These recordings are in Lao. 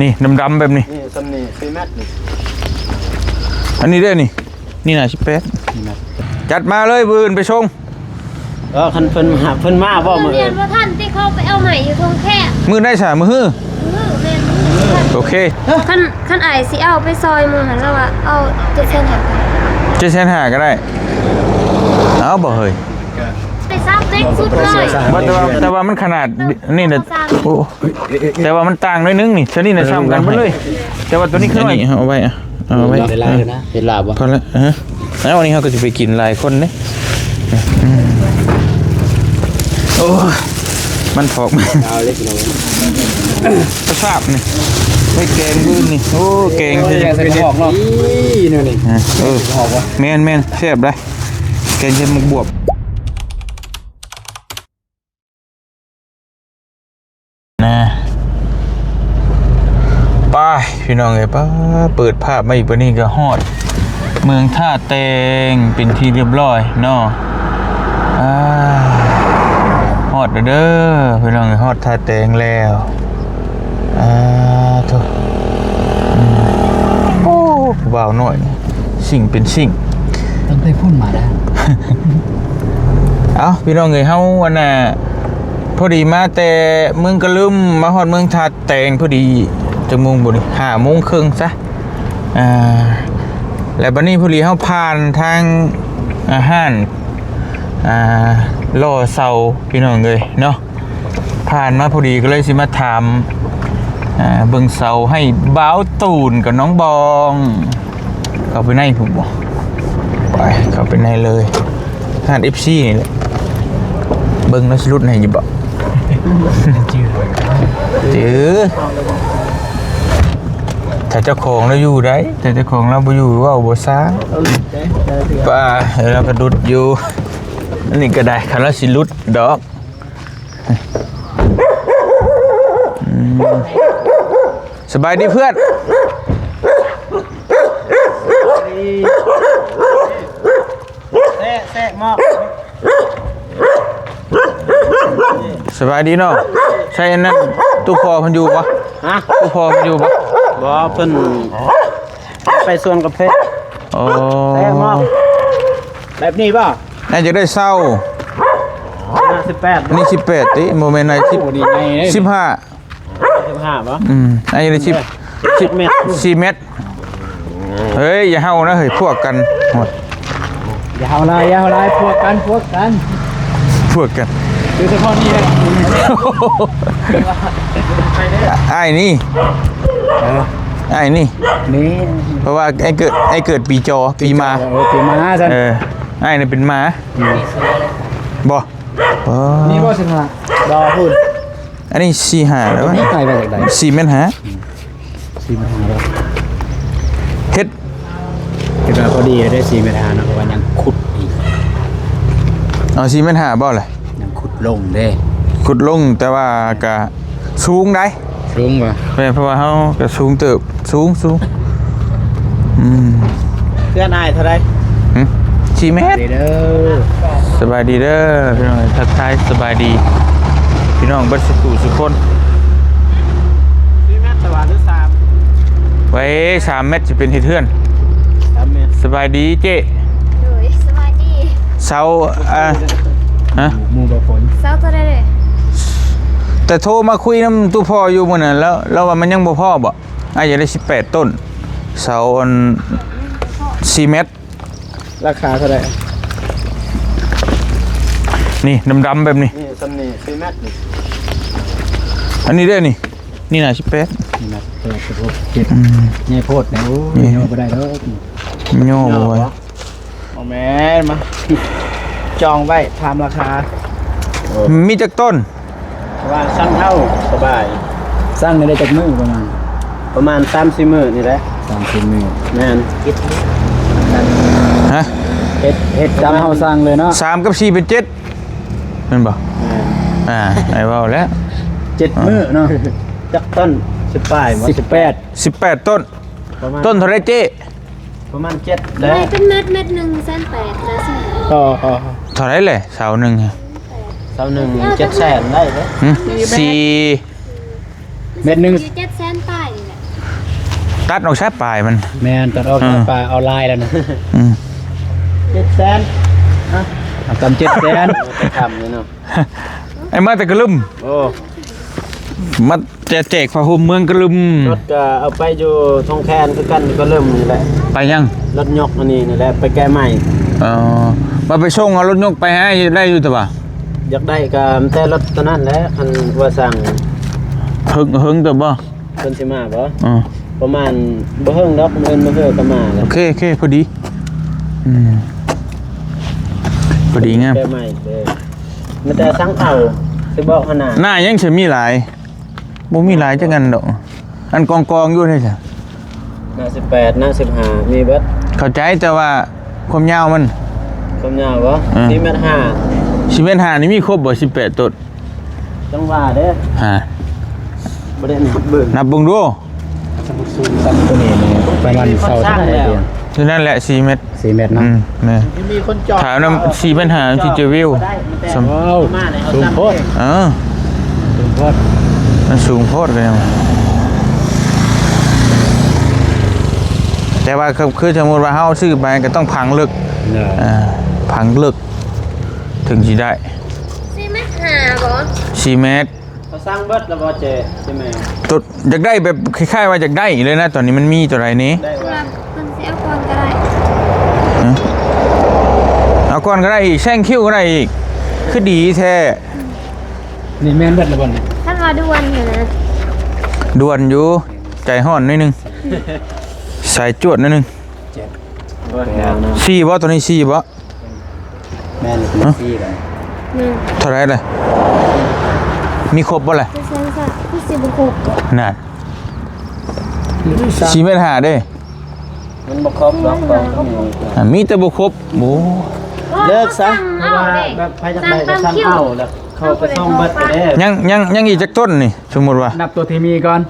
ນີ້ດຳໆແບບນີ້ ນີ້ສ່ຳນີ້ ສີ່ແມັດນີ້ ອັນນີ້ເດ້ນີ້ ນີ້ນະ ສິບແປດ ນີ້ນະ ຈັດມາເລີຍ ມື້ອື່ນໄປສົ່ງ. ເອີ ຄັນເພິ່ນຫາ ເພິ່ນມາບໍ່ມື້ອື່ນ? ບໍ່ທັນຕິ ເຂົາໄປເອົາໃໝ່ຢູ່ທົ່ງແຄ. ມື້ໃດຊະ? ມື້ຮື? ມື້ ແມ່ນມື້ຮື. ໂອເຄ ຄັນ ຄັນອ້າຍຊິເອົາໄປຊ່ອຍມື້ຫັ້ນ ລາວວ່າເອົາເຈັດແສນຫ້າ ເຈັດແສນຫ້າກໍໄດ້. ເອົາບໍ່ເຮີ້ຍ? ໄປຊັບເລັກສຸດເລີຍ. ບໍ່ ແຕ່ວ່າ ແຕ່ວ່າມັນຂະໜາດນີ້ນະ. ໂອ້ ແຕ່ວ່າມັນຕ່າງໜ້ອຍໜຶ່ງນີ້ ໂຕນີ້ນະ ສ່ຳກັນເບິດເລີຍ. ແຕ່ວ່າໂຕນີ້ຄື ອັນນີ້ເຮົາເອົາໄວ້ ເອົາໄວ້ ເວລາຢູ່ນະ ເວລາບໍ່ ພໍລະ. ເອີ ແລ້ວວັນນີ້ເຮົາກໍຊິໄປກິນຫຼາຍຄົນເດ້. ອືມ ໂອ້ຍ ມັນຖອກ ເອົາເລັກນ້ອຍ ກະຊາບນີ້ ໄວ້ແກງມື້ນີ້. ໂອ້ ແກງ ໂອ້ຍ ໃສ່ ໃສ່ ໃສ່ ຖອກເນາະ ນີ້ ນີ້ ນີ້ ເອີ ຖອກບໍ່? ແມ່ນໆ ແຊບໄດ໋ ແກງໃສ່ໝາກບວບ. ນະ ໄປພີ່ນ້ອງເອີຍ ປ້າ ເປີດພາບມາອີກປານນີ້ກໍຮອດເມືອງທ່າແຕງເປັນທີ່ຮຽບຮ້ອຍເນາະ. ອ່າ ຮອດແລ້ວເດີພີ່ນ້ອງເອີຍ ຮອດທ່າແຕງແລ້ວ. ອ່າ ໂທ້ ອືມ ໂອ້ ບ່າວນ້ອຍ ຊິງເປັນຊິງ ຕັ້ງແຕ່ພຸ້ນມາແລ້ວ. ເອົ້າ ພີ່ນ້ອງເອີຍ ເຮົາ ອັນນ່າ ພໍດີມາແຕ່ເມືອງກະລຶມ ມາຮອດເມືອງທ່າແຕງ ພໍດີ ຈັກໂມງບຸນີ້ ຫ້າໂມງເຄິ່ງຊະ. ອ່າ ແລ້ວບັດນີ້ພໍດີເຮົາຜ່ານທາງ ອ່າ ຮ້ານ ອ່າ ຫຼໍ່ເຊົາ ພີ່ນ້ອງເອີຍເນາະ. ຜ່ານມາພໍດີກໍເລີຍຊິມາຖາມ ເອີ ເບິ່ງເສົາໃຫ້ບ່າວຕູນກັບນ້ອງບອງ. ເຂົ້າໄປໃນພຸ້ນບໍ່? ໄປ ເຂົ້າໄປໃນເລີຍ. ຮ້ານເອັຟຊີນີ້ແຫຼະ ເບິ່ງລາວຊິຫຼຸດໃຫ້ຢູ່ບໍ່? ຈື່ ຈື່ ຖ້າເຈົ້າຂອງລາວຢູ່ໄດ໋ ຖ້າເຈົ້າຂອງລາວບໍ່ຢູ່ ເວົ້າບໍ່ຊ້າ. ເອີ ໄປ ລາວກໍຫຼຸດຢູ່. ອັນນີ້ກໍໄດ້ ຄັນລາວຊິຫຼຸດດອກ. ອືມ ສະບາຍດີເພື່ອນ. ແຊະ ແຊະໝອກ. ສະບາຍດີນ້ອງ. ໃຊ່ອັນນັ້ນ ຕູ້ພໍ່ເພິ່ນຢູ່ບໍ່? ຮະ? ຕູ້ພໍ່ເພິ່ນຢູ່ບໍ່? ບໍ່ ເພິ່ນໄປສວນກາເຟ. ໂອ້ ແຊະໝອກ. ແບບນີ້ບໍ່? ໜ້າຈະໄດ້ເຊົາ. ຫ້າສິບແປດ ນີ້ສິບແປດຕິ ບໍ່ແມ່ນໃນສິບ ໂອ້ ນີ້ໃຫຍ່ເດ້ ສິບຫ້າ ສິບຫ້າບໍ່? ອືມ ອັນນີ້ໄດ້ສິບ ເອີ ສິບແມັດ ສີ່ແມັດ. ເຮີ້ຍ ຢ່າເຫົ່ານະເຮີ້ຍ ພວກກັນ. ໂອ້ຍ ຢ່າເຫົ່າຫຼາຍ ຢ່າເຫົ່າຫຼາຍ ພວກກັນ ພວກກັນ ພວກກັນ ໂດຍສະເພາະນີ້ແຫຼະ ອ້າຍນີ້ ເອີ ອ້າຍນີ້ ນີ້ ເພາະວ່າອ້າຍເກີດ ອ້າຍເກີດປີຈໍ ປີໝາ ເອີ ປີໝາຊັ້ນ ເອີ ອ້າຍນີ້ເປັນໝາ ອືມ ບໍ່? ອໍ ນີ້ບໍ່ສິບຫ້າ ບໍ່ພຸ້ນ ອັນນີ້ສີ່ຫ້າແລ້ວ ອັນນີ້ໄກວ່າຈາກໃດ ສີ່ແມັດຫ້າ ສີ່ແມັດຫ້າແລ້ວ ເຮັດ ເຮັດວ່າພໍດີໄດ້ສີ່ແມັດຫ້າເນາະ ເພາະວ່າຍັງຂຸດອີກ ເອົາສີ່ແມັດຫ້າບໍ່ລະ ຍັງຂຸດລົງເດ້ ຂຸດລົງ ແຕ່ວ່າກະສູງໃດ ສູງບໍ່? ແມ່ນ ເພາະວ່າເຮົາກະສູງເຕີບ ສູງ ສູງ ອືມ ເພື່ອນອ້າຍເທົ່າໃດ? ຫຶ? ສີ່ແມັດ ເດີ ສະບາຍດີເດີ ພີ່ນ້ອງ ທັກທາຍສະບາຍດີ ພີ່ນ້ອງເບິດສຸຂູສຸຄົນ ສີ່ແມັດ ສະຫວ່າງ ຫຼື ສາມ ໄວ້ ສາມແມັດ ຊິເປັນເຮັດເຮືອນ ສາມແມັດ ສະບາຍດີເຈ້ ໂດຍ ສະບາຍດີ ເຊົາ ອ່າ ຮະ? ໝູ່ບໍ່ຝົນ ເຊົາເທົ່າໃດເລີຍ? ແຕ່ໂທມາຄຸຍນຳຕູ້ພໍ່ຢູ່ມື້ນັ້ນ ແລ້ວ ແລ້ວວ່າມັນຍັງບໍ່ພໍບໍ່? ອ້າຍຢາກໄດ້ສິບແປດຕົ້ນ ເສົາອັນສີ່ແມັດ ລາຄາເທົ່າໃດ? ນີ້ດຳໆແບບນີ້ ນີ້ສ່ຳນີ້ສີ່ແມັດນີ້ ອັນນີ້ເດ້ນີ້ ນີ້ນະສິບແປດ ນີ້ນະແປດສິບຫົກ ເຈັດ ອືມ ໃຫຍ່ໂພດແຫຼະ ໂອ້ຍ ໃຫຍ່ບໍ່ໄດ້ດອກ ຍໍບໍ່ໄຫວ ບໍ່ແມ່ນ ມາຈອງໄວ້ ຖາມລາຄາ ມີຈັກຕົ້ນ? ວ່າສັ່ງເອົາສະບາຍ ສັ່ງໄດ້ຈັກມື້ປະມານ? ປະມານສາມສີ່ມື້ນີ້ແຫຼະ ສາມສີ່ມື້ ແມ່ນ ຮະ? ເຮັດ ເຮັດຕາມເຮົາສັ່ງເລີຍເນາະ ສາມກັບສີ່ເປັນເຈັດ ແມ່ນບໍ່? ແມ່ນ ອ່າ ອ້າຍເວົ້າແລ້ວ ເຈັດມື້ເນາະ ຈັກຕົ້ນ? ສິບປາຍບໍ່? ສິບແປດ ສິບແປດຕົ້ນ ປະມານ ຕົ້ນເທົ່າໃດເຈ້? ປະມານເຈັດແລ້ວ ເປັນແມັດ ແມັດໜຶ່ງແສນແປດ ລະຊິ ເທົ່າໃດແຫຼະ ເສົາໜຶ່ງ ເສົາໜຶ່ງ ເຈັດແສນໄດ້ເດ້ ຫຶ? ສີ່ ແມັດໜຶ່ງ ເຈັດແສນປາຍນີ້ແຫຼ ຕັດອອກຊະປາຍມັນ. ແມ່ນ ຕັດອອກ ເອີ ຊະປາຍ ເອົາລາຍແລ້ວນະ. ອືມ ເຈັດແສນ ຮະ ເອົາຕຳເຈັດແສນ ຄຳນີ້ເນາະ. ໄອ້ມາແຕ່ກະລຶມ. ໂອ້ ມາແຈກຜ້າຫົ່ມເມືອງກະລຶມ. ລົດກະເອົາໄປຢູ່ທົ່ງແຄນຄືກັນ ກະລຶມນີ້ແຫຼະ. ໄປຫຍັງ? ລົດຍົກອັນນີ້ນີ້ແຫຼະ ໄປແກະໄມ້. ເອີ ວ່າໄປສົ່ງເອົາລົດຍົກໄປໃຫ້ໄດ້ຢູ່ຕະຫວາ? ຢາກໄດ້ກະແຕ່ລົດໂຕນັ້ນແຫຼະ ຄັນວ່າສັ່ງ. ເຫິງ ເຫິງເຕີບບໍ່? ເພິ່ນຊິມາບໍ່? ເອີ ປະມານບໍ່ເຫິງດອກ ມື້ອື່ນມື້ເຫີກະມາແລ້ວ. ໂອເຄ ໂອເຄ ພໍດີ. ອືມ ພໍດີງາມ. ແກະໄມ້ເດີ ມີແຕ່ສັ່ງເອົາ ຊິບອກຫັ້ນນະ. ໜ້າຍັງຊິມີຫຼາຍ? ບໍ່ມີຫຼາຍຈັກອັນດອກ. ອັນກອງໆຢູ່ໃດຊະ? ໜ້າສິບແປດ ໜ້າສິບຫ້າ ມີເບິດ. ເຂົ້າໃຈ ແຕ່ວ່າຄວາມຍາວມັນ? ຄວາມຍາວບໍ່? ເອີ ສີ່ແມັດຫ້າ. ສີ່ແມັດຫ້ານີ້ມີຄົບບໍ່ ສິບແປດຕົ້ນ? ຈັ່ງວ່າເດ້ ຮະ ບໍ່ໄດ້ນັບເບິ່ງ. ນັບເບິ່ງດູ. ສູງສ່ຳໂຕນີ້ນີ້ປະມານເສົາເທົ່າໃດ? ຢູ່ນັ້ນແຫຼະ ສີ່ແມັດ. ສີ່ແມັດເນາະ. ອືມ ແມ່ນ ມີຄົນຈອດ. ຖາມນຳ ສີ່ແມັດຫ້າ ມັນຊິຈະວິວ. ວ້າວ ສູງໂພດ. ເອີ ສູງໂພດ ມັນສູງໂພດກະຍັງ. ແຕ່ວ່າຄື ຄືສົມມຸດວ່າເຮົາຊື້ໄປກະຕ້ອງຝັງເລິກ. ເອີ ເອີ ຝັງເລິກເຖິງຊິໄດ້. ສີ່ແມັດຫ້າບໍ່? ສີ່ແມັດ. ເຂົາສັ່ງເບິດແລ້ວບໍ່ເຈ? ຊິແມ່ນ ຕົວ ຢາກໄດ້ແບບຄ້າຍໆວ່າຢາກໄດ້ເລີຍນະ. ຕອນນີ້ມັນມີຕົວໃດແດ່? ໄດ້ວ່າ ເພິ່ນຊິເອົາກ່ອນກະໄດ້. ຮະ ເອົາກ່ອນກະໄດ້ອີກ ແຊງຄິວກະໄດ້ອີກ ຄືດີແທ້. ນີ້ແມ່ນເບິດແລ້ວບໍ່ນີ້? ຄັນວ່າດ່ວນຫັ້ນນະ ດ່ວນຢູ່ ໃຈຮ້ອນໜ້ອຍໜຶ່ງ ສາຍຈວດໜ້ອຍໜຶ່ງ. ສີ່ບໍ່? ໂຕນີ້ສີ່ບໍ່? ແມ່ນ ຮະ ສີ່ກັນ. ແມ່ນ. ເທົ່າໃດລະ? ມີຄົບບໍ່ລະ? ແສນສາມ ຄືຊິບໍ່ຄົບ. ນັ້ນ ສີ່ແມັດຫ້າເດ້. ມັນບໍ່ຄົບດອກ ຕ້ອງມີ ອ່າ ມີແຕ່ບໍ່ຄົບ. ໂອ້ ເລີກຊະ ເພາະວ່າແບບໃຜຢາກໄດ້ກະສັ່ງເອົາ ແລ້ວເຂົາໄປສົ່ງເບິດເດ້. ຍັງ ຍັງ ຍັງອີກຈັກຕົ້ນນີ້? ສົມມຸດວ່າ ນັບຕົວທີ່ມີກ່ອນ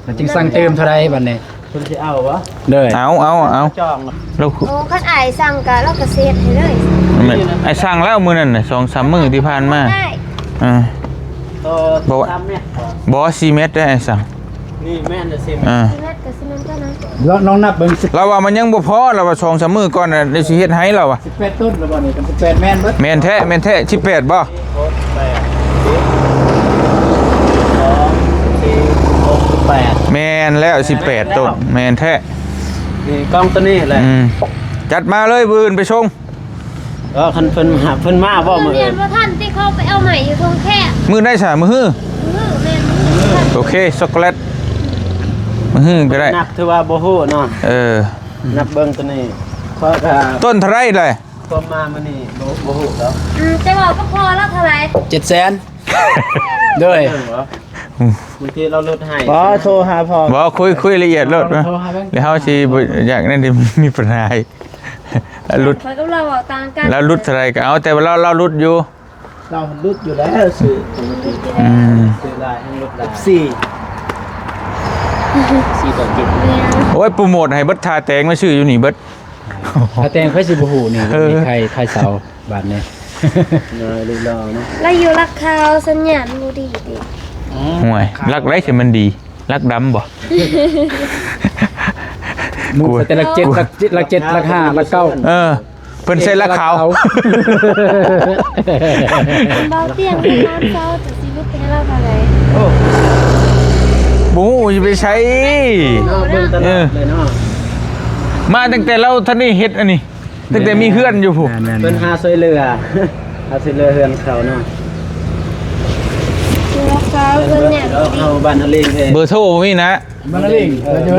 ແລ້ວຈຶ່ງສັ່ງຕື່ມເທົ່າໃດບັດນີ້? ເພິ່ນຊິເອົາບໍ່? ເລີຍ ເອົາ ເອົາ ເອົາ ຈອງ. ແລ້ວ ໂອ້ ຄັນອ້າຍສັ່ງກະ ລາວກະຊິເຮັດໃຫ້ເລີຍ. ແມ່ນ ອ້າຍສັ່ງແລ້ວມື້ນັ້ນນະ ສອງສາມມື້ທີ່ຜ່ານມາ. ເອີ ບໍ່ ສາມແມັດບໍ່? ບໍ່ ສີ່ແມັດເດ້ອ້າຍສັ່ງ. ນີ້ແມ່ນແລ້ວ ສີ່ແມັດ. ອ່າ ສີ່ແມັດກະຊິແມ່ນຕົວນັ້ນ. ລອງ ລອງນັບເບິ່ງ. ລາວວ່າມັນຍັງບໍ່ພໍ ລາວວ່າສອງສາມມື້ກ່ອນນະ ດຽວຊິເຮັດໃຫ້ ລາວວ່າ. ສິບແປດຕົ້ນລະບໍ່ນີ້? ສິບແປດແມ່ນເບິດ. ແມ່ນແທ້ ແມ່ນແທ້. ສິບແປດບໍ່? ຫົກ ແປດ ສິບ ສອງ ສີ່ ຫົກ ສິບແປດ. ແມ່ນແລ້ວ ສິບແປດຕົ້ນ. ແມ່ນແທ້. ນີ້ ກ້ອງໂຕນີ້ແຫຼະ. ອືມ ຈັດມາເລີຍ ມື້ອື່ນໄປສົ່ງ. ເອີ ຄັນເພິ່ນມາ ເພິ່ນມາບໍ່ມື້ອື່ນ? ບໍ່ທັນຕິ ເຂົາໄປເອົາໃໝ່ຢູ່ທົ່ງແຄ. ມື້ໃດຊະ? ມື້ຮື? ມື້ຮື ແມ່ນ ມື້ຮື. ໂອເຄ ຊັອກໂກແລັດ ມື້ຮືກະໄດ້. ນັບຖືວ່າບໍ່ຮູ້ເນາະ. ເອີ ນັບເບິ່ງໂຕນີ້ ເພາະກະ ຕົ້ນເທົ່າໃດລະ? ຄວາມມາມື້ນີ້ບໍ່ ບໍ່ຮູ້ດອກ. ອືມ ຈະເວົ້າກັບພໍ່ລາວເທົ່າໃດ? ເຈັດແສນ. ໂດຍ ບາງທີລາວຫຼຸດໃຫ້. ບໍ່ ໂທຫາພໍ່. ບໍ່ ຄຸຍ ຄຸຍລະອຽດໂລດ. ໂທຫາເບິ່ງ ແລ້ວເຮົາຊິບໍ່ຢາກນັ້ນ ມີບັນຫາອີກ. ຫຼຸດ ຂ້ອຍກັບລາວເວົ້າຕ່າງກັນ. ລາວຫຼຸດເທົ່າໃດກະເອົາ ແຕ່ວ່າລາວ ລາວຫຼຸດຢູ່. ລາວຫຼຸດຢູ່ແລ້ວ ຊື້ ອືມ ຊື້ຫຼາຍ ຫຼຸດຫຼາຍ. ສີ່ ສີ່ຕໍ່ເຈັດ. ໂອ້ຍ ໂປຣໂມດໃຫ້ເບິດ ທ່າແຕງມາຊື້ຢູ່ນີ້ເບິດ. ຖ້າແຕ່ງໃຜຊິບໍ່ຮູ້ນີ້. ເອີ ມີໄຂ່ ໄຂ່ເສົາບາດນີ້. ເອີ ເລີຍລາວເນາະ ລາວຢູ່ຫຼັກຂາວ ສັນຍານບໍ່ດີຕິ. ອືມ ໂອ້ຍ ຫຼັກໃດຊິມັນດີ? ຫຼັກດຳບໍ່? ໝູ່ໃສ່ແຕ່ຫຼັກເຈັດ ຫຼັກເຈັດ ຫຼັກເຈັດ ຫຼັກຫ້າ ຫຼັກເກົ້າ. ເອີ ເພິ່ນໃສ່ຫຼັກຂາວ. ເບົາຕຽງປະມານເກົ້າ ຈະຊິຫຼຸດໃຫ້ລາວເທົ່າໃດ? ໂອ້ ບໍ່ຮູ້ຊິໄປໃສເນາະ ເບິ່ງຕະຫຼອດເລີຍເນາະ. ເອີ ມາຕັ້ງແຕ່ລາວທັນໄດ້ເຮັດອັນນີ້ ຕັ້ງແຕ່ມີເຮືອນຢູ່ພຸ້ນ. ແມ່ນໆໆ ເພິ່ນຫາຊ່ວຍເຫຼືອ ຫາຊ່ວຍເຫຼືອເຮືອນເຂົາເນາະ. ເຮົາບ້ານນາລີງເດ້. ເບີໂທບໍ່ມີນະ? ບ້ານນາລີງ ເອີ ເຮື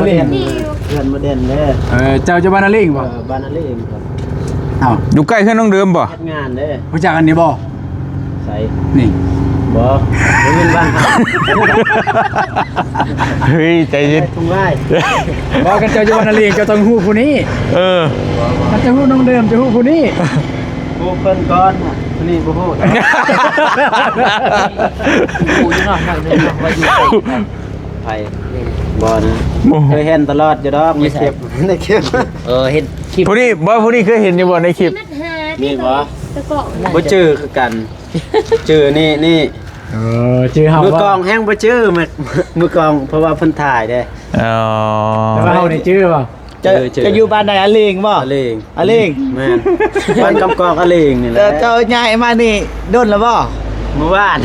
ອນໂມເດນເດ້. ເອີ ເຈົ້າຢູ່ບ້ານນາລີງບໍ່? ເອີ ບ້ານນາລີງ. ເອົ້າ ຢູ່ໃກ້ເຮືອນນ້ອງເດີມບໍ່? ເຮັດງານເດ້. ຮູ້ຈັກອັນນີ້ບໍ່? ໃສ? ນີ້ ບໍ່ ບໍ່ແມ່ນບ້ານເຮົາ. ເຮີ້ຍ ໃຈເຢັນ. ບໍ່ ຄັນເຈົ້າຢູ່ບ້ານນາລີງ ເຈົ້າຕ້ອງຮູ້ຜູ້ນີ້. ເອີ ຄັນເຈົ້າຮູ້ນ້ອງເດີມ ເຈົ້າຮູ້ຜູ້ນີ້. ຮູ້ເພິ່ນກ່ອນ ຜູ້ນີ້ບໍ່ຮູ້. ຮູ້ຢູ່ເນາະ ວ່າຢູ່ໃສ. ໃຜ? ບໍ່ນະ ບໍ່ ເຄີຍເຫັນຕະຫຼອດຢູ່ດອກ ໃນຄລິບ ໃນຄລິບ. ເອີ ເຫັນຄລິບ ຜູ້ນີ້ບໍ່? ຜູ້ນີ້ເຄີຍເຫັນຢູ່ບໍ່ໃນຄລິບ? ນີ້ບໍ່? ບໍ່ຈື່ຄືກັນ. ຈື່ນີ້ ນີ້ ເອີ ຈື່ເຮົາ ມືກອງແຮງບໍ່ຈື່ ມື ມືກອງ ເພາະວ່າເພິ່ນຖ່າຍເດ້. ອໍ ແຕ່ວ່າເຮົານີ້ຈື່ບໍ່? ຈະ ຈະຢູ່ບ້ານໃດ? ອາເລງບໍ່? ອາເລງ ອາເລງ ແມ່ນ ບ້ານກຳກອກ ອາເລງນີ້ແຫຼະ. ເຈົ້າ ເຈົ້າຍ້າຍມານີ້ດົນແລ້ວບໍ່? ມື້ວານ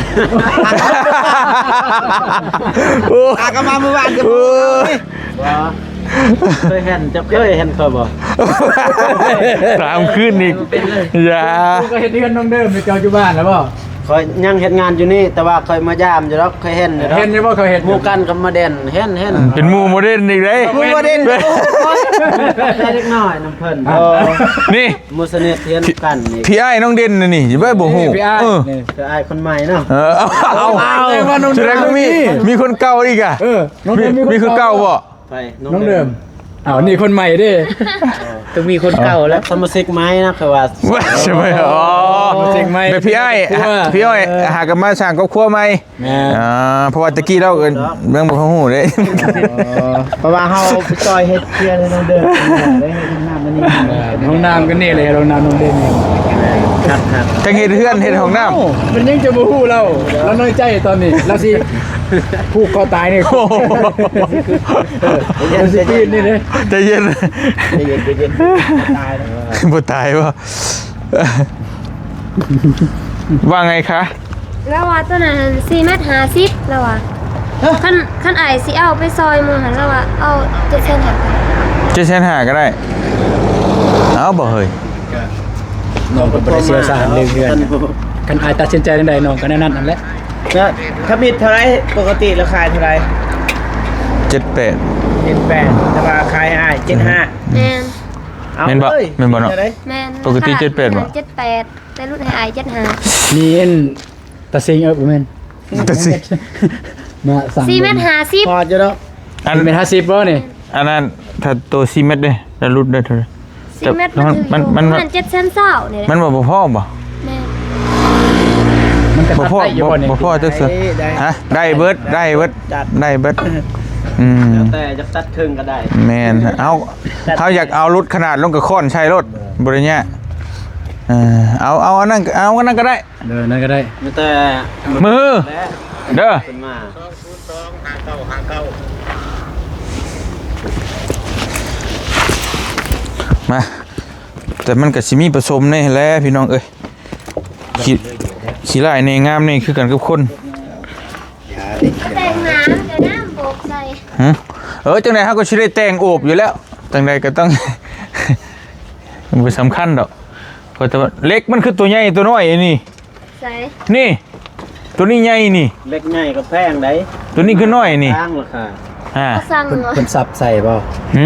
ໂອ້ ຫາກໍມາມື້ວານ ໂອ້ ບໍ່ ເຄີຍເຫັນ ເຈົ້າເຄີຍເຫັນຂ້ອຍບໍ່? ຕາມຄືນອີກ ຢ່າ ກໍເຮັດເຮືອນນ້ອງເດີມ ເຈົ້າຢູ່ບ້ານແລ້ວບໍ່? ຂ້ອຍຍັງເຮັດງານຢູ່ນີ້ ແຕ່ວ່າຂ້ອຍມາຢາມຢູ່ດອກ ເຄີຍເຫັນຢູ່ດອກ. ເຫັນຢູ່ບໍ່? ເຂົາເຫັນ ໝູ່ກັນກັບມາເດັ່ນ ເຫັນ ເຫັນ ເປັນໝູ່ບໍ່ເດັ່ນອີກເດ້. ໝູ່ບໍ່ເດັນ ໄດ້ເດັກນ້ອຍນຳເພິ່ນ. ອໍ ນີ້ ໝູ່ສະໜິດຮຽນກັນນີ້ ພີ່ອ້າຍນ້ອງເດັ່ນນີ້ ຊິໄປບໍ່ຮູ້. ນີ້ພີ່ອ້າຍ ເອີ ນີ້ ຄືອ້າຍຄົນໃໝ່ເນາະ. ເອີ ເອົາ ເອົາ ເອົາ ສະແດງວ່າມີ ມີຄົນເກົ່າອີກອະ. ເອີ ນ້ອງເດັ່ນມີຄົນເກົ່າ. ໃຜ? ນ້ອງເດີມ. ອ້າວ ນີ້ຄົນໃໝ່ເດ້. ຕ້ອງມີຄົນເກົ່າແລ້ວ ສະມາຊິກໃໝ່ນະ ຄືວ່າ ສະມາຊິກໃໝ່. ອໍ ສະມາຊິກໃໝ່ ແບບພີ່ອ້າຍ ພີ່ອ້າຍ ເອີ ຫາກັນມາສ້າງຄອບຄົວໃໝ່. ແມ່ນ ອ່າ ເພາະວ່າແຕ່ກີ້ລາວກໍຍັງບໍ່ຮູ້ເດ້. ອໍ ເພາະວ່າເຮົາໄປຊ່ອຍເຮັດເຮືອນໃຫ້ນ້ອງເດີມ ໄດ້ເຮັດຫ້ອງນ້ຳອັນນີ້ ຫ້ອງນ້ຳກໍນີ້ແຫຼະ ຫ້ອງນ້ຳນ້ອງເດີມນີ້. ຄັກໆ ທັງເຮັດເຮືອນ ເຮັດຫ້ອງນ້ຳ ມັນຍັງຈະບໍ່ຮູ້ລາວ ລາວນ້ອຍໃຈຕອນນີ້ ລາວຊິ ຜູກຄໍຕາຍນີ້. ໂອ້ໂຫ ເອີ ເດີນຊິປີນນີ້ເດ້. ໃຈເຢັນ ໃຈເຢັນ ໃຈເຢັນ ຕາຍແລ້ວ ບໍ່ຕາຍບໍ່? ວ່າໄງຄະ? ລາວວ່າໂຕນັ້ນສີ່ແມັດຫ້າສິບ ລາວວ່າ. ຮະ? ຄັນ ຄັນອ້າຍຊິເອົາໄປຊ່ອຍໝູ່ຫັ້ນ ລາວວ່າເອົາເຈັດແສນຫ້າ ເຈັດແສນຫ້າກໍໄດ້. ເອົາບໍ່ເຮີ້ຍ? ນ້ອງກໍບໍ່ໄດ້ຊ່ຽວຊານເລື່ອງເຮືອນ. ຄັນອ້າຍຕັດສິນໃຈແນວໃດ ນ້ອງກໍແນວນັ້ນຫັ້ນແຫຼະ. ແລ້ວທຳອິດເທົ່າໃດ? ປົກກະຕິລາວຂາຍເທົ່າໃດ? ເຈັດແປດ ເຈັດແປດ ແຕ່ວ່າຂາຍໃຫ້ອ້າຍເຈັດຫ້າ. ແມ່ນ ເອົາ ແມ່ນບໍ່? ເລີຍ ແມ່ນບໍ່ເນາະ? ແມ່ນ ປົກກະຕິເຈັດແປດບໍ່? ເຈັດແປດ ແຕ່ຫຼຸດໃຫ້ອ້າຍເຈັດຫ້າ. ມີອັນຕາເຊັງ ເອີ ບໍ່ແມ່ນ ຕາເຊັງ ມາສັ່ງ ສີ່ແມັດຫ້າສິບ ພໍຢູ່ດອກ. ອັນ ສີ່ແມັດຫ້າສິບບໍ່ນີ້? ອັນນັ້ນ ຖ້າໂຕສີ່ແມັດເດ້ ແລ້ວຫຼຸດໄດ້ເທົ່າໃດ? ສີ່ແມັດ ມັນ ມັນ ມັນ ມັນເຈັດແສນຊາວນີ້ແຫຼະ. ມັນບໍ່ ບໍ່ພໍບໍ່? ແມ່ນ ມັນກໍ ບໍ່ພໍ ຕັດໄດ້ຢູ່ບໍ່ນີ້? ບໍ່ພໍຈັກສ່ວນ. ໄດ້ ໄດ້ ຮະ? ໄດ້ເບິດ ໄດ້ເບິດ ໄດ້ເບິດ. ອືມ ແລ້ວແຕ່ຢາກຕັດເຄິ່ງກໍໄດ້. ແມ່ນ ເຮົາ ເຮົາຢາກເອົາຫຼຸດຂະໜາດລົງກໍຄ້ອນໃສ່ໂລດ ບໍ່ໄດ້ຍາກ. ເອີ ເອົາ ເອົາອັນນັ້ນ ເອົາອັນນັ້ນກໍໄດ້. ເດີ ນັ້ນກໍໄດ້ ມີແຕ່ມື້ ເດີ ສອງສູນສອງ ຫ້າເກົ້າຫ້າເກົ້າ ມາ ແຕ່ມັນກໍຊິມີປະສົມແດ່ແຫຼະພີ່ນ້ອງເອີຍ. ຂີ້ ຂີ້ຮ້າຍແດ່ງາມແດ່ ຄືກັນກັບຄົນ. ແຕ່ງໜ້າ ເອົານ້ຳໂບກໃສ່. ຫື? ເອີ ຈັ່ງໃດເຮົາກໍຊິໄດ້ແຕ່ງໂອບຢູ່ແລ້ວ ຈັ່ງໃດກໍຕ້ອງ ບໍ່ສຳຄັນດອກ. ເພາະແຕ່ວ່າເຫຼັກມັນຄືຕົວໃຫຍ່ຕົວນ້ອຍອັນນີ້. ໃສ? ນີ້ ຕົວນີ້ໃຫຍ່ນີ້. ເຫຼັກໃຫຍ່ກໍແພງໃດ໋ ຕົວນີ້ຄືນ້ອຍນີ້. ຕ່າງລາຄາ. ຮະ? ເຂົາສັ່ງ ເພິ່ນ ເພິ່ນສັບໃສ່ບໍ່? ຫື?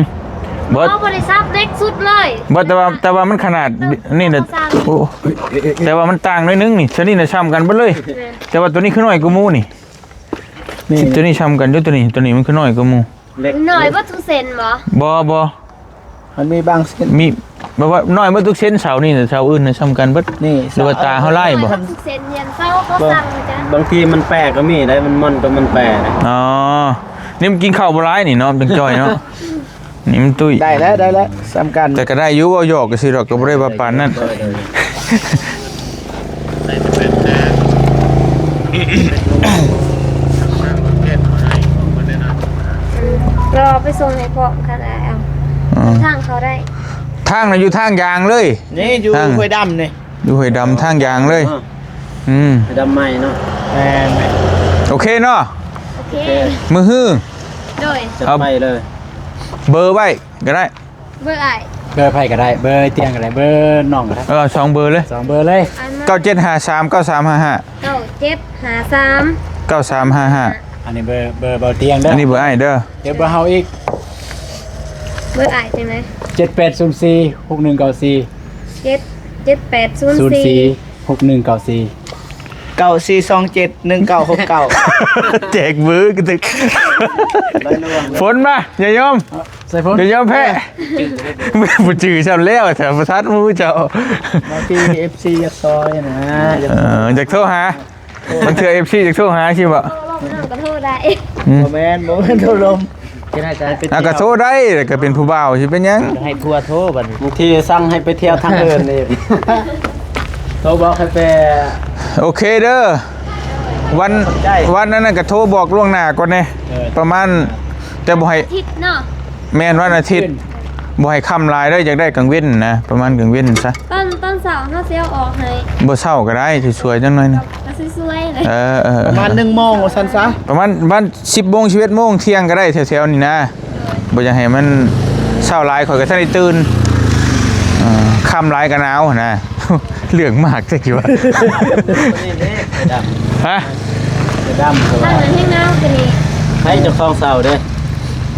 ບໍ່ ເຮົາບໍ່ໄດ້ສັບເຫຼັກສຸດເລີຍ. ບໍ່ ແຕ່ວ່າ ແຕ່ວ່າມັນຂະໜາດນີ້ນະ. ໂອ້ ແຕ່ວ່າມັນຕ່າງໜ້ອຍໜຶ່ງນີ້. ຊະນີ້ນະຊ່ຳກັນເບິດເລີຍ. ແມ່ນ ແຕ່ວ່າຕົວນີ້ຄືນ້ອຍກວ່າໝູ່ນີ້. ນີ້ ຕົວນີ້ຊ່ຳກັນຢູ່ ຕົວນີ້ ຕົວນີ້ມັນຄືນ້ອຍກວ່າໝູ່. ເຫຼັກນ້ອຍເບິດທຸກເສັ້ນບໍ່? ບໍ່ ບໍ່ ມັນມີບາງເສັ້ນ ມີ ແບບວ່ານ້ອຍເບິດທຸກເສັ້ນ. ເສົານີ້ນະ ເສົາອື່ນນະຊ່ຳກັນເບິດ. ນີ້ ຫຼືວ່າຕາເຮົາຫຼາຍບໍ່? ທຸກເສັ້ນ ຮຽນເສົາເຂົາສັ່ງ. ບາງທີມັນແປກໍມີໄດ໋ ມັນມ່ອນກໍມັນແປ. ອໍ ນີ້ມັນກິນເຂົ້າບໍ່ຫຼາຍນີ້ເນາະ ມັນຈັ່ງຈ່ອຍເນາະ. ນີ້ມັນຕຸ້ຍ ໄດ້ແລ້ວ ໄດ້ແລ້ວ ສ່ຳກັນ. ແຕ່ກໍໄດ້ຢູ່ ເວົ້າຫຍອກຊື່ໆດອກ ກໍບໍ່ໄດ້ວ່າປານນັ້ນ. ໂດຍ ໂດຍ ລໍໄປສົ່ງໃຫ້ພ້ອມຄັນອ້າຍເອົາ. ເອີ ທາງເຂົ້າໄດ້ ທາງນະຢູ່ທາງຢາງເລີຍ. ນີ້ຢູ່ຫ້ວຍດຳນີ້ ຢູ່ຫ້ວຍດຳທາງຢາງເລີຍ. ອືມ ຫ້ວຍດຳໃໝ່ເນາະ. ແມ່ນ ໂອເຄເນາະ ໂອເຄ ມື້ຮື. ໂດຍ ຈະໄປເລີຍ ເບີໄວ້ກໍໄດ້. ເບີອ້າຍ ເບີໃຜກໍໄດ້ ເບີຕຽງກໍໄດ້ ເບີນ້ອງກໍໄດ້. ເອີ ສອງເບີເລີຍ ສອງເບີເລີຍ. ເກົ້າເຈັດຫ້າສາມ ເກົ້າສາມຫ້າຫ້າ ເກົ້າເຈັດຫ້າສາມ ເກົ້າສາມຫ້າຫ້າ. ອັນນີ້ເບີ ເບີເບົາຕຽງເດີ ອັນນີ້ເບີອ້າຍເດີ. ດຽວເບີເຮົາອີກ ເບີອ້າຍຈັ່ງໃດ? ເຈັດແປດສູນສີ່ ຫົກໜຶ່ງເກົ້າສີ່ ເຈັດ ເຈັດແປດສູນສີ່ ສູນສີ່ ຫົກໜຶ່ງເກົ້າສີ່ ເກົ້າສີ່ສອງເຈັດ ໜຶ່ງເກົ້າຫົກເກົ້າ. ແຈກເບີກະຕຶກ ຝົນມາ ຢ່າຍອມ ໃສ່ຝົນ ຢ່າຍອມແພ້. ບໍ່ຈື່ຊ້ຳແລ້ວ ແຖວປະທັດໝູ່ເຈົ້າ. ບາງທີເອັຟຊີຢາກຊ່ອຍນະ ຢາກ ເອີ ຢາກໂທຫາ ບາງເທື່ອເອັຟຊີຢາກໂທຫາຊິບໍ່? ໂທລົມນຳກໍໂທໄດ້. ອືມ ບໍ່ແມ່ນ ບໍ່ແມ່ນໂທລົມ. ອ່ະ ກໍໂທໄດ້ ກໍເປັນຜູ້ບ່າວຊິເປັນຫຍັງ? ໃຫ້ຜົວໂທບັດນີ້ ບາງທີສັ່ງໃຫ້ໄປທ່ຽວທາງອື່ນອີກ. ໂທບອກໃຫ້ໄປ ໂອເຄເດີ. ວັນ ວັນນັ້ນນະກະໂທບອກລ່ວງໜ້າກ່ອນແດ່ ເອີ ປະມານ ແຕ່ບໍ່ໃຫ້ ອາທິດເນາະ ແມ່ນ ວັນອາທິດ ບໍ່ໃຫ້ຄ່ຳຫຼາຍເດີ ຢາກໄດ້ກາງເວັນນະ ປະມານກາງເວັນຊະ. ຕອນ ຕອນເຊົ້າເຮົາຊິເອົາອອກໃຫ້ ບໍ່ເຊົ້າກະໄດ້ ສວຍໆ ຈັກໜ້ອຍໜຶ່ງ ກະສວຍໆ ເລີຍ ເອີໆ ປະມານໜຶ່ງໂມງວ່າຊັ້ນຊະ ປະມານ ປະມານສິບໂມງ ສິບເອັດໂມງ ທ່ຽງກະໄດ້ ແຖວໆ ນີ້ນະ. ບໍ່ຢາກໃຫ້ມັນເຊົ້າຫຼາຍ ຂ້ອຍກະທັນໄດ້ຕື່ນ ເອີ ຄ່ຳຫຼາຍກະໜາວຫັ້ນນະ. ເລື່ອງມາກແທ້ ຄິດວ່າ ນີ້ເດ້ ໄຟດຳ ຮະ ໄຟດຳ ເພາະວ່າ ທາງນັ້ນແຮງໜາວກວ່ານີ້ ໃຜເຈົ້າຂອງເຊົ່າເດ້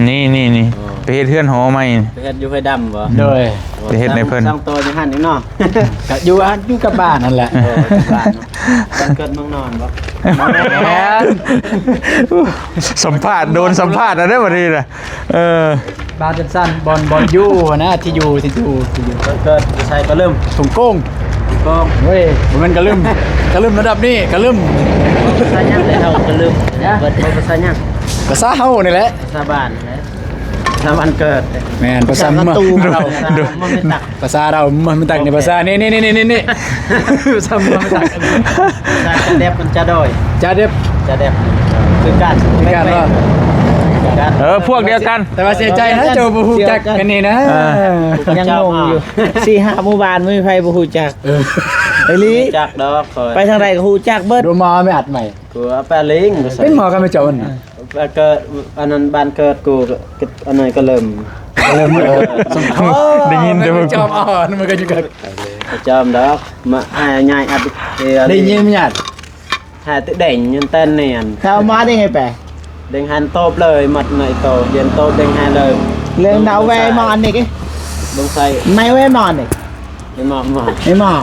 ນີ້ໆໆ ອໍ ໄປເຮັດເຮືອນຫໍໃໝ່ ໄປເຮັດຢູ່ໄຟດຳບໍ່? ໂດຍ ໄປເຮັດໃຫ້ເພິ່ນ ສ້າງຕໍ່ຢູ່ຫັ້ນອີກເນາະ ກະຢູ່ຫັ້ນ ຢູ່ກັບບ້ານຫັ້ນແຫຼະ ເອີ ກັບບ້ານເນາະ ບ້ານເກີດເມືອງນອນບໍ່? ບໍ່ແມ່ນ ສຳພາດ ໂດນສຳພາດແລ້ວເດ້ບັດນີ້ນະ. ເອີ ບ້ານຊັ້ນໆ ບ່ອນ ບ່ອນຢູ່ຫັ້ນນະ ທີ່ຢູ່ ທີ່ຢູ່ ທີ່ຢູ່ ເກີດຢູ່ໃສກະລຶມ ທົ່ງໂກງ ທົ່ງໂກງ ເວີຍ ບໍ່ແມ່ນກະລຶມ ກະລຶມລະດັບນີ້ ກະລຶມ ພາສາຫຍັງເລີຍເຮົາກະລຶມ ຮະ ເພິ່ນພາສາຫຍັງ? ພາສາເຮົານີ້ແຫຼະ ພາສາບ້ານແຫຼະ ພາສາບ້ານເກີດ ແມ່ນ ພາສາເມືອງ ພາສາເຮົາ ເມືອງ ພາສາເຮົາ ມັນຕັ້ງໃນພາສາ ນີ້ໆໆໆ ພາສາເມືອງ ພາສາຈາແດັບ ມັນຈາດອຍ ຈາແດັບ ຈາແດັບ ຄືກັນ ຄືກັນເນາະ ຄືກັນ ເອີ ພວກດຽວກັນ ແຕ່ວ່າເສຍໃຈນະ ເຈົ້າບໍ່ຮູ້ຈັກກັນນີ້ນະ ເອີ ຍັງງົງຢູ່ ສີ່ຫ້າໝູ່ບ້ານບໍ່ມີໃຜບໍ່ຮູ້ຈັກ ເອີ ອີ່ຫຼີ ຮູ້ຈັກດອກຂ້ອຍ ໄປທາງໃດກະຮູ້ຈັກເບິດ ດູໝໍແມ່ອັດໃໝ່ ກູເອົາໄປລີງ ເປັນໝໍກັບແມ່ເຈົ້າຫັ້ນນະ ແລ້ວກະອັນນັ້ນບ້ານເກີດກູ ກະອັນນັ້ນກະເລີ່ມ ກະເລີ່ມ ເອີ ໄດ້ຍິນແຕ່ວ່າ ຈອມອ່ອນ ມັນກະຢູ່ກັນ ກະຈອມດອກ ມາອ້າຍຍາຍອັດ ເອີ ໄດ້ຍິນຍາດ ຫາແຕ່ເດັງຍືນແຕ່ນຽນ ຖ້າມາໄດ້ໄງແປ ເດັງຫັນໂຕບເລີຍ ມັດໃນໂຕ ຮຽນໂຕບເດັງຫາເລີຍ ເລື່ອງນາວແວມາອັນນີ້ ບົງໄຊ ໃນແວມານີ້ ໄອ້ໝໍ ໝໍ ໄອ້ໝໍ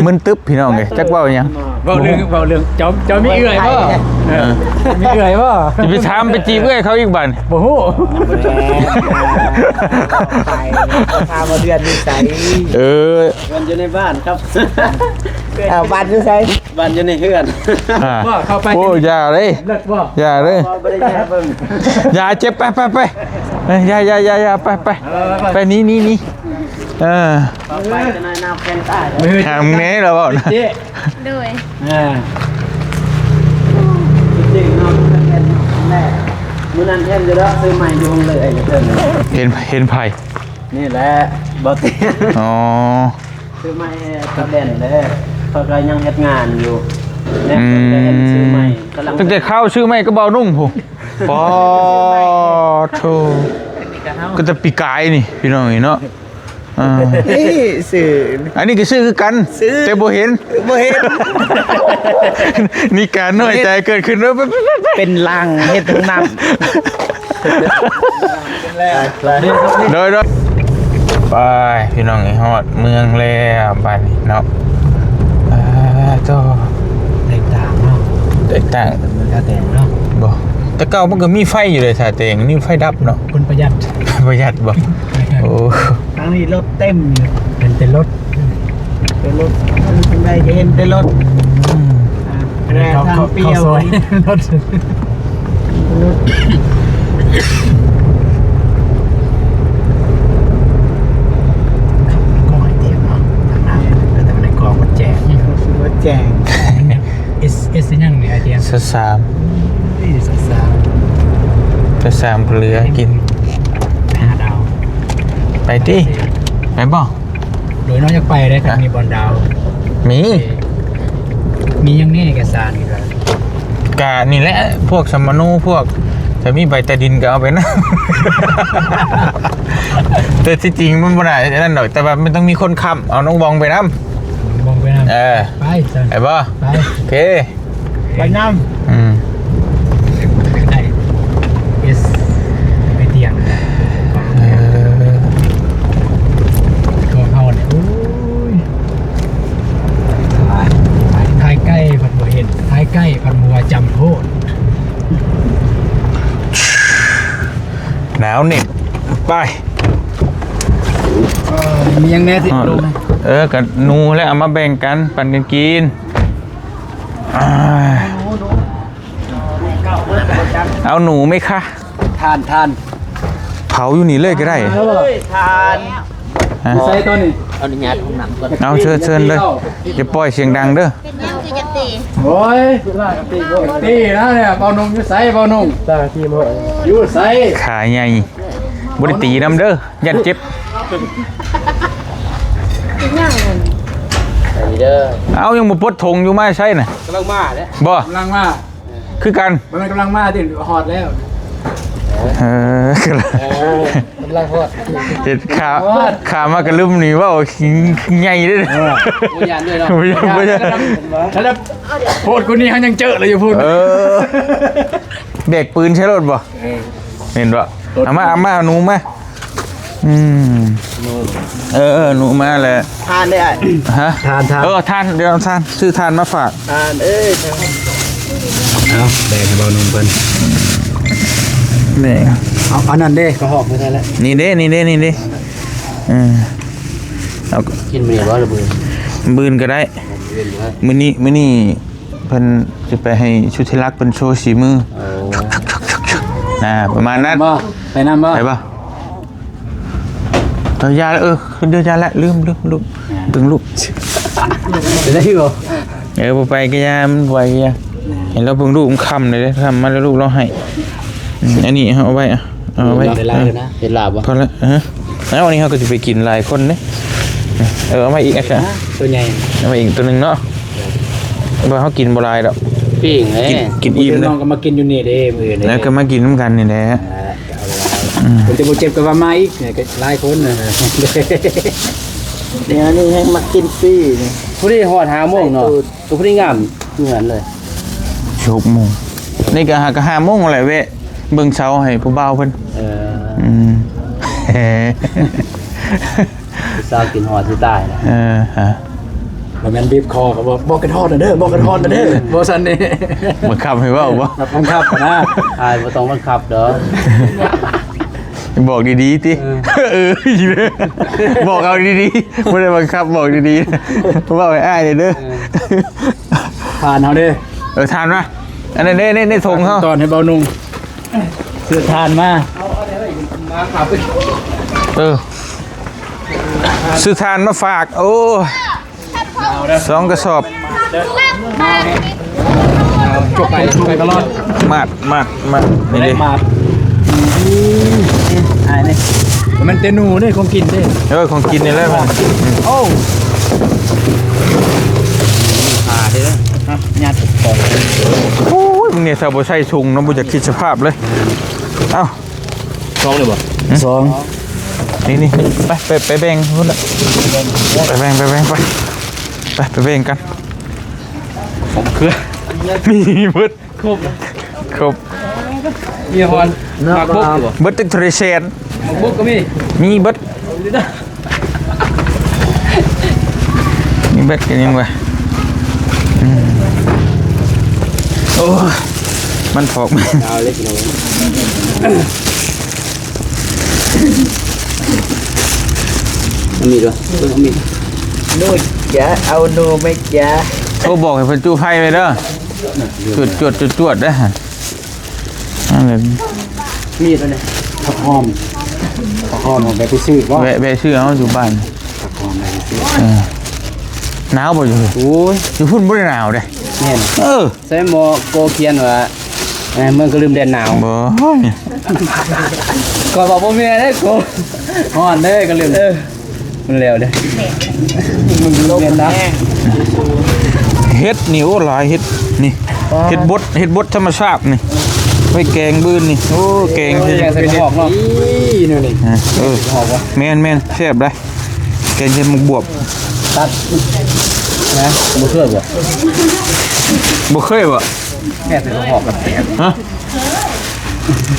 ມຶນຕຶບພີ່ນ້ອງເອີຍ ຈັກເວົ້າຫຍັງ ເວົ້າເລື່ອງ ເວົ້າເລື່ອງ ເຈົ້າ ເຈົ້າມີເອື້ອຍບໍ່? ເອີ ມີເອື້ອຍບໍ່? ຊິໄປຖາມໄປຈີບເອື້ອຍເຂົາອີກບາດນີ້ ບໍ່ຮູ້ ຖາມວ່າເຮືອນຢູ່ໃສ ເອີ ເຮືອນຢູ່ໃນບ້ານຄັບ ເອີ ບ້ານຢູ່ໃສ? ບ້ານຢູ່ໃນເຮືອນ ອ່າ ບໍ່ ເຂົ້າໄປ ໂອ້ ຢ່າເດ້ ເລີກບໍ່? ຢ່າເດ້ ບໍ່ ບໍ່ໄດ້ແຍກເບິ່ງ ຢ່າ ເຈັບ ໄປ ໄປ ໄປ ເອີ ຢ່າ ຢ່າ ຢ່າ ຢ່າ ໄປ ໄປ ໄປ ໜີ ໜີ ໜີ ເອີ ເຂົ້າໄປຈະໜ້ອຍນ້ຳແຂງຕາຍ ຫາແມ່ລະເວົ້ານະ ໂດຍ ອ່າ ຈິງເນາະ ເປັນຄັ້ງແລກ ມື້ນັ້ນເຫັນຢູ່ດອກ ຊື້ໃໝ່ຢູ່ໂຮງເລີຍ ເຫັນ ເຫັນໃຜ? ນີ້ແຫຼະ ບໍ່ຕິ ອໍ ຊື້ໃໝ່ຕາແບນເດ້ ເຂົາກະຍັງເຮັດງານຢູ່ ແມ່ນ ອືມ ຊື້ໃໝ່ ກຳລັງ ຕັ້ງແຕ່ຄາວຊື້ໃໝ່ກັບບ່າວນຸ່ງພຸ້ນ ປາໂທ ກະແຕ່ປີກາຍນີ້ພີ່ນ້ອງເອີຍເນາະ ອ່າ ນີ້ຊື້ ອັນນີ້ກະຊື້ຄືກັນ ແຕ່ບໍ່ເຫັນ ບໍ່ເຫັນ ນີ້ການນ້ອຍໃຈເກີດຂຶ້ນ ເປັນລາງເຮັດຫ້ອງນ້ຳ ໂດຍ ໂດຍ ໄປພີ່ນ້ອງເອີຍ ຮອດເມືອງແລ້ວບາດນີ້ເນາະ ອ່າ ໂຕ ແຕກຕ່າງເນາະ ແຕກຕ່າງ ເມືອງທ່າແຕງເນາະ ບໍ່ ແຕ່ເກົ່າມັນກະມີໄຟຢູ່ເດ້ ທ່າແຕງນີ້ໄຟດັບເນາະ ຄົນປະຢັດ ປະຢັດບໍ່ ປະຢັດ ໂອ້ ທາງນີ້ລົດເຕັມຢູ່ ເຫັນແຕ່ລົດ ແຕ່ລົດ ທາງໃດກະເຫັນແຕ່ລົດ ອືມ ອ່າ ເຂົາ ເຂົາ ເຂົາຊອຍລົດ ລົດ ຂັບກ້ອງໃຫ້ຕຽມເນາະ ທາງໜ້າ ແຕ່ວ່າໃນກ້ອງມັນແຈ້ງ ມັນແຈ້ງ ເອັສ ເອັສ ຫຍັງນີ້ອ້າຍຕຽງ ຊາວສາມ ເອີ ຊາວສາມ ຊາວສາມເຫຼືອກິນ ໄປຫາດາວ ໄປຕິ ໄປບໍ່? ໂດຍນ້ອງຢາກໄປເດ້ ຄັນມີບ່ອນດາວ ມີ ເອີ ມີຫຍັງແດ່ເອກະສານນີ້ ກະນີ້ແຫຼະ ພວກສຳມະໂນ ພວກ ຖ້າມີໃບຕາດິນກະເອົາໄປນຳ ແຕ່ທີ່ຈິງມັນບໍ່ໄດ້ອັນນັ້ນດອກ ແຕ່ວ່າມັນຕ້ອງມີຄົນຄ້ຳ ເອົານ້ອງບອງໄປນຳ ບອງໄປນຳ ເອີ ໄປຊັ້ນ ໄປບໍ່? ໄປ ໂອເຄ ໄປນຳ ອືມ ໄດ້ ເອັສ ໄປຕຽງ ເອີ ກອງເຮົານີ້ ໂອ້ຍ ຖ່າຍ ຖ່າຍໃກ້ພັດບໍ່ເຫັນ ຖ່າຍໃກ້ພັດບໍ່ວ່າຈຳໂພດ ໜາວເນັບ ໄປ ເອີ ມີຫຍັງແດ່ທີ່ລົງ ເອີ ກະໜູແຫຼະ ເອົາມາແບ່ງກັນ ປັນກັນກິນ ອ່າ ເອົາໜູໄໝຄະ? ຖ່ານ ຖ່ານ ເຜົາຢູ່ນີ້ເລີຍກະໄດ້ ຖ່ານ ຮະ? ຢູ່ໃສຕອນນີ້? ຂໍອະນຸຍາດຫ້ອງນ້ຳກ່ອນ ເອົາ ເຊີນ ເຊີນເລີຍ ຢ່າປ່ອຍສຽງດັງເດີ ເປັນຫຍັງຄືຢາກ ໂອ້ຍ ຕີແລ້ວເນຍ ເບົາໜຸ່ງຢູ່ໃສ ເບົາໜຸ່ງ ຕາທີ່ມາ ຢູ່ໃສ ຂາໃຫຍ່ ບໍ່ໄດ້ຕີນຳເດີ ຢ້ານເຈັບ ເອົາ ຍັງບໍ່ປົດຖົງຢູ່ ມາໃສນະ ກຳລັງມາແຫຼະ ບໍ່ ກຳລັງມາ ຄືກັນ ບໍ່ແມ່ນກຳລັງມາຕິ ຮອດແລ້ວ ເອີ ກຳລັງຮອດ ເຮັດຂາ ຂາມາກະລຶມນີ້ເວົ້າໃຫຍ່ເດ້ ເອີ ບໍ່ຢ້ານເດ້ເນາະ ບໍ່ຢ້ານ ບໍ່ຢ້ານ ໂພດກວ່ານີ້ເຮົາຍັງເຈີເລີຍຢູ່ພຸ້ນ ເອີ ແບກປືນໃສ່ລົດບໍ່ ເອີ ເຫັນບໍ່ ເອົາມາ ເອົາມາ ໜູມາ ອືມ ເອີ ເອີ ໜູມາແຫຼະ ຖ່ານເດ້ອ້າຍ ຮະ ຖ່ານ ຖ່ານ ເອີ ຖ່ານ ດຽວຖ່ານ ຊື້ຖ່ານມາຝາກ ອ່ານເອີຍ ເອົາ ແບ່ງໃຫ້ເບົາໜຸ່ງເພິ່ນ ແບ່ງ ເອົາ ອັນນັ້ນເດ້ ກະຫອກໄປໃສ່ແລ້ວ ນີ້ເດ້ ນີ້ເດ້ ນີ້ເດ້ ເອີ ເອົາ ກິນມື້ນີ້ບໍ່ ຫຼືມື້ອື່ນ ມື້ອື່ນກະໄດ້ ມື້ນີ້ ມື້ນີ້ເພິ່ນຊິໄປໃຫ້ສຸດທີ່ຮັກເພິ່ນໂຊສີມື ໂອ້ ນາ ປະມານນັ້ນ ບໍ່ ໄປນຳບໍ່ ໄປບໍ່? ເອີ ຢ່າ ເອີ ຄືເດີ ຢ່າລະ ລືມ ລືມ ລືມ ເບິ່ງລູກ ເປັນໄດ້ບໍ່? ເອີ ບໍ່ໄປກະຢ່າ ມັນບໍ່ໄປກະຢ່າ ໃຫ້ລາວເບິ່ງລູກ ມັນຄ່ຳແລ້ວເດ້ ຄ່ຳມາແລ້ວລູກລາວໄຫ້ ອືມ ອັນນີ້ເຮົາເອົາໄວ້ ເອົາໄວ້ ເຮັດລາບບໍ່? ພໍລະ ເອີ ແລ້ວອັນນີ້ເຮົາກະຊິໄປກິນຫຼາຍຄົນເດ້ ເອີ ເອົາໄວ້ອີກ ໂຕໃຫຍ່ ເອົາໄວ້ອີກໂຕໜຶ່ງເນາະ ວ່າເຮົາກິນບໍ່ຫຼາຍດອກ ປີ້ງເດ້ ກິນ ກິນອີ່ມເດ້ ນ້ອງກະມາກິນຢູ່ນີ້ເດ້ ມື້ອື່ນ ແລ້ວກະມາກິນນຳກັນນີ້ແຫຼະ ເອີ ອືມ ຄົນທີ່ບໍ່ເຈັບກະວ່າມາອີກ ນີ້ກະຫຼາຍຄົນນະ ດຽວນີ້ແຮງມັກກິນປີ້ນີ້ ພໍດີຮອດຫ້າໂມງເນາະ ກະພໍດີງາມຢູ່ຫັ້ນເລີຍ ຊິຫົກໂມງ ນີ້ກະຫາ ກະຫ້າໂມງແຫຼະ ແວະເບິ່ງເສົາໃຫ້ຜູ້ບ່າວເພິ່ນ ເອີ ອືມ ຜູ້ສາວກິນຮອດຊິຕາຍນະ ເອີ ຮະ ບໍ່ແມ່ນບີບຄໍ ເຂົາບອກ ບອກກັນຮອດນະເດີ ບອກກັນຮອດນະເດີ ບໍ່ຊັ້ນນີ້ ບັງຄັບໃຫ້ເວົ້າບໍ່? ບັງຄັບນະ ອ້າຍບໍ່ຕ້ອງບັງຄັບດອກ ບອກດີໆຕິ ເອີ ເອີ ບອກເອົາດີໆ ບໍ່ໄດ້ບັງຄັບ ບອກດີໆ ເວົ້າໃຫ້ອ້າຍແດ່ເດີ ເອີ ຖ່ານເຮົາເດ້ ເອີ ຖ່ານມາ ອັນນັ້ນເດ້ ໃນຖົງເຮົາ ຕອນໃຫ້ເບົາໜຸ່ງ ຊື້ຖ່ານມາ ເອີ ຊື້ຖ່ານມາຝາກ ໂອ້ ສອງກະສອບ ມາດ ມາດ ມາດ ນີ້ເດ້ ມາດ ອືມ ອ້າຍນີ້ ມັນແຕ່ໜູເດ້ ຂອງກິນເດ້ ເອີ ຂອງກິນນີ້ແຫຼະມັນ ໂອ້ ຜ້າເດ້ ຍັດ ໂອ້ຍ ມຶງນີ້ຖ້າບໍ່ໃສ່ຖົງເນາະ ບໍ່ຢາກຄິດສະພາບເລີຍ ເອົ້າ ສອງເລີຍບໍ່? ສອງ ນີ້ໆ ໄປ ໄປ ໄປແບ່ງພຸ້ນລະ ໄປແບ່ງ ໄປແບ່ງ ໄປ ໄປ ໄປແບ່ງກັນ ຂອງເຄືອ ມີເບິດ ຄົບ ຄົບ ມີຮອນ ໝາກບົກຢູ່ບໍ່? ເບິດຈັກເທົ່າໃດແສນ ໝາກບົກກະມີ ມີເບິດ ມີເບິດກະຍັງວ່າ ອືມ ໂອ້ຍ ມັນຖອກ ເອົາເລັກນ້ອຍ ເອົາມີດວະ ເບິ່ງເອົາມີດ ໜູຈ໋າ ເອົາໜູໄໝ໋ຈ໋າ ໂອ້ ບອກໃຫ້ເພິ່ນຈູ້ໄຟໄວ້ເດີ ຈວດໆ ຈວດໆ ເດີ ອັນນັ້ນ ມີດອັນນີ້ ຜັກຫອມ ຜັກຫອມເອົາໄປ ໄປຊື້ບໍ່? ແວະ ແວະຊື້ເອົາຢູ່ບ້ານ ຜັກຫອມໄປຊື້ ເອີ ໜາວບໍ່ຢູ່? ໂອ້ຍ ຢູ່ພຸ້ນບໍ່ໄດ້ໜາວເດ້ ແມ່ນ ເອີ ໃສ່ໝໍ້ໂກຂຽນວ່າ ເອີ ເມືອງກະລຶມແດນໜາວ ບໍ່ ຂ້ອຍວ່າບໍ່ແມ່ນເດ້ໂກ ຮ້ອນເດ້ກະລຶມ ເອີ ມັນແລ້ວເດ້ ມັນແມ່ນນະ ເຫັດນີ້ ໂອ້ ຫຼາຍ ເຫັດນີ້ ເຫັດບົດ ເຫັດບົດທຳມະຊາດນີ້ ໄວ້ແກງມື້ນີ້ ໂອ້ ແກງ ໂອ້ຍ ແກງໃສ່ກະຫອກເນາະ ນີ້ແນວນີ້ ເອີ ແມ່ນໆ ແຊບໄດ໋ ແກງໃສ່ໝາກບວບ ຕັດນະ ບໍ່ເຄີຍບໍ່? ບໍ່ເຄີຍບໍ່? ແກງໃສ່ກະຫອກ ຮະ?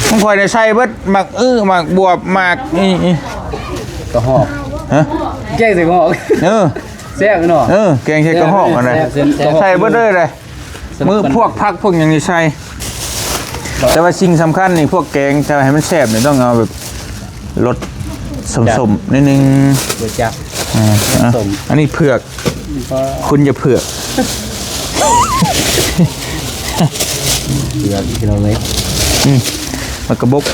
ຂອງຂ້ອຍໄດ້ໃສ່ເບິດ ໝາກອຶ ໝາກບວບ ໝາກ ອີ່ ກະຫອກ ຮະ? ແກງໃສ່ກະຫອກ ເອີ ແຊບເນາະ ເອີ ແກງໃສ່ກະຫອກຫັ້ນນະ ແຊບ ແຊບ ໃສ່ເບິດເລີຍເດ້ ມື້ພວກຜັກພວກຫຍັງນີ້ໃສ່ ແຕ່ວ່າສິ່ງສຳຄັນນີ້ ພວກແກງ ແຕ່ວ່າໃຫ້ມັນແຊບນີ້ ຕ້ອງເອົາແບບ ລົດສົ້ມໆ ໜ້ອຍໜຶ່ງ ບໍ່ຈັກ ອ່າ ສົ້ມ ອັນນີ້ເຜືອກ ບໍ່ ຄຸນຢ່າເຜືອກ ເຜືອກພີ່ນ້ອງເອີຍ ອືມ ໝາກກະບົກ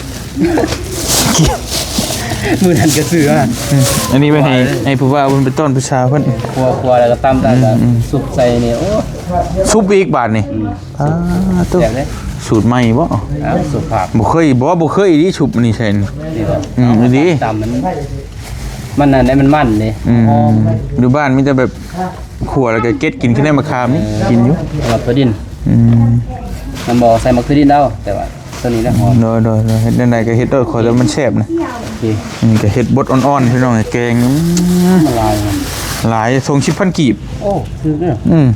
ມື້ນັ້ນກໍຊື້ມາ ອືມ ອັນນີ້ໄວ້ໃຫ້ ໃຫ້ຜູ້ບ່າວເພິ່ນໄປຕ້ອນຜູ້ສາວເພິ່ນ ຄົວໆ ແລ້ວກໍຕຳ ແລ້ວກໍ ອືມໆ ຊຸບໃສ່ນີ້ ໂອ້ ຊຸບອີກບາດນີ້ ອືມ ອ່າ ໂຕ ແຊບເດ້ ສູດໃໝ່ບໍ່? ອ້າວ ສູດຜັກ ບໍ່ເຄີຍ ບໍ່ ບໍ່ເຄີຍອີ່ຫຼີຊຸບອັນນີ້ໃສ່ ນີ້ບໍ່? ອືມ ອີ່ຫຼີ ຕຳມັນ ມັນອັນໃດມັນມັນເດ້ ອືມ ຢູ່ບ້ານມີແຕ່ແບບຂົ້ວແລ້ວກໍເກັດກິນຄືໃນມະຂາມນີ້ ເອີ ກິນຢູ່ ໝາກຖົ່ວດິນ ອືມ ມັນບໍ່ໃສ່ໝາກຖົ່ວດິນເອົາ ແຕ່ວ່າ ຕົວນີ້ນະ ໂດຍໆໆ ເຮັດແນວໃດກໍເຮັດໂລດ ຂໍແຕ່ມັນແຊບນະ ໂອເຄ ນີ້ກໍເຮັດບົດອ່ອນໆ ພີ່ນ້ອງ ແກງ ອືມ ຫຼາຍນະ ຫຼາຍ ຖົງສິບພັນກີບ ໂອ້ ຖືກເດີ ອືມ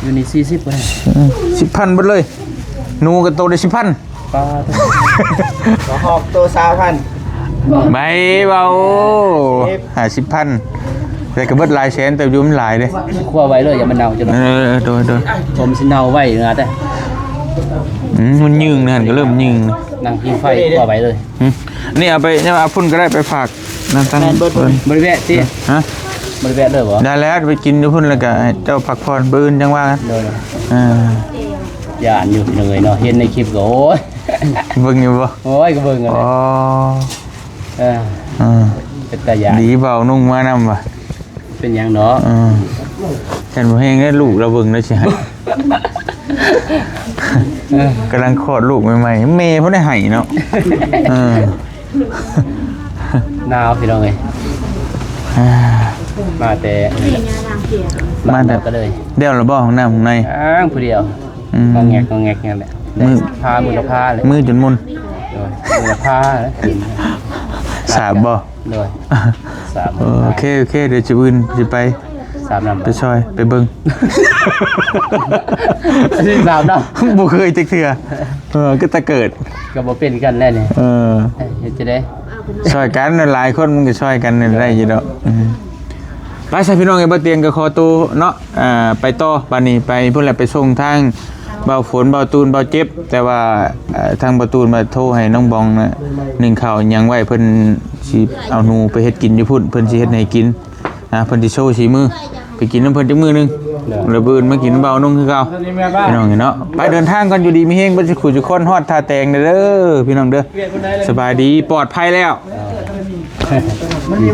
ຢູ່ນີ້ສີ່ສິບພຸ້ນ ອືມ ສິບພັນເບິດເລີຍ ໜູກໍໂຕໄດ້ສິບພັນ ປາດໂທ້ ກະຮອກໂຕຊາວພັນ ໃບເບົາ ສິບ ຫ້າສິບພັນ ແຕ່ກໍເບິດຫຼາຍແສນເຕີບຢູ່ ມັນຫຼາຍເດ້ ຂົ້ວໄວ້ເລີຍ ຢ່າມັນເນົ່າ ເອີ ໂດຍໆ ຜົມຊິເນົ່າໄວນະ ແຕ່ ອືມ ມັນຍືງນັ້ນ ກໍເລີ່ມຍືງ ນັ່ງພິງໄຟ ຂົ້ວໄວ້ເລີຍ ອືມ ນີ້ເອົາໄປ ນີ້ເອົາພຸ້ນກໍໄດ້ ໄປຝາກນັ້ນ ແມ່ນເບິດ ເພິ່ນ ບໍ່ໄດ້ແວະຕິ ຮະ ບໍ່ໄດ້ແວະເລີຍບໍ່? ໄດ້ແລ້ວ ໄປກິນຢູ່ພຸ້ນ ແລ້ວກໍໃຫ້ເຈົ້າພັກຜ່ອນ ມື້ອື່ນຈັ່ງວ່າກັນ ໂດຍ ເອີ ຢ້ານຢູ່ພີ່ນ້ອງເອີຍເນາະ ເຫັນໃນຄລິບກໍ ໂອ້ຍ ເບິ່ງຢູ່ບໍ່? ໂອ້ຍ ກໍເບິ່ງຫັ້ນແຫຼະ ອໍ ເອີ ເອີ ເປັນຕາຢ້ານ ດີເບົານຸ່ງມານຳວ່າ ເປັນຫຍັງເນາະ ເອີ ແຕ່ບໍ່ແຮງເດ້ ລູກລາວເບິ່ງແລ້ວຊິໄຫ້ ເອີ ກຳລັງຄອດລູກໃໝ່ໆ ແມ່ເພິ່ນໄດ້ໄຫ້ເນາະ ເອີ ໜາວພີ່ນ້ອງເອີຍ ອ່າ ມາແຕ່ ມາແຕ່ ມາແຕ່ ກໍເລີຍ ແລ້ວລະບໍ່ ຫ້ອງນ້ຳຫ້ອງໃນ? ອ້າງ ຜູ້ດຽວ ອືມ ງອແງກ ງອແງກ ນັ້ນແຫຼະ ມື້ ພາ ມື້ລະພາເລີຍ ມື້ຈົນໝົ່ນ ໂດຍ ມື້ລະພາ ສາບບໍ່? ໂດຍ ສາບ ເອີ ໂອເຄ ໂອເຄ ດຽວມື້ອື່ນຊິໄປ ສາບນ້ຳ ໄປຊ່ອຍ ໄປເບິ່ງ ຊິສາບນ້ຳ ບໍ່ເຄີຍຈັກເທື່ອ ເອີ ກໍແຕ່ເກີດ ກໍບໍ່ເປັນກັນແລ້ວນີ້ ເອີ ເຮັດຈັ່ງໃດ ຊ່ອຍກັນ ຫຼາຍຄົນມັນກໍຊ່ອຍກັນໄດ້ຢູ່ດອກ ອືມ ໄປຊະພີ່ນ້ອງເອີຍ ບ່າວຕຽງກໍຂໍໂຕເນາະ ອ່າ ໄປຕໍ່ ບາດນີ້ໄປພຸ້ນແຫຼະ ໄປສົ່ງທາງບ່າວຝົນ ບ່າວຕູນ ບ່າວເຈັບ ແຕ່ວ່າ ເອີ ທາງບ່າວຕູນມາໂທໃຫ້ນ້ອງບອງນະ ໜຶ້ງເຂົ້າຫຍັງໄວ້ ເພິ່ນຊິເອົາໜູໄປເຮັດກິນຢູ່ພຸ້ນ ເພິ່ນຊິເຮັດໃຫ້ກິນ ອ່າ ເພິ່ນຊິໂຊສີມື ໄປກິນນຳເພິ່ນຈັກມື້ໜຶ່ງ ແລ້ວມື້ອື່ນມາກິນນຳບ່າວນຸ່ງຄືເກົ່າ ພີ່ນ້ອງເນາະ ໄປເດີນທາງກ່ອນ ຢູ່ດີມີແຮງເບິດສູ່ຜູ້ສູ່ຄົນ ຮອດທ່າແຕງເດີ ພີ່ນ້ອງເດີ ສະບາຍດີ ປອດໄພແລ້ວ ເອີ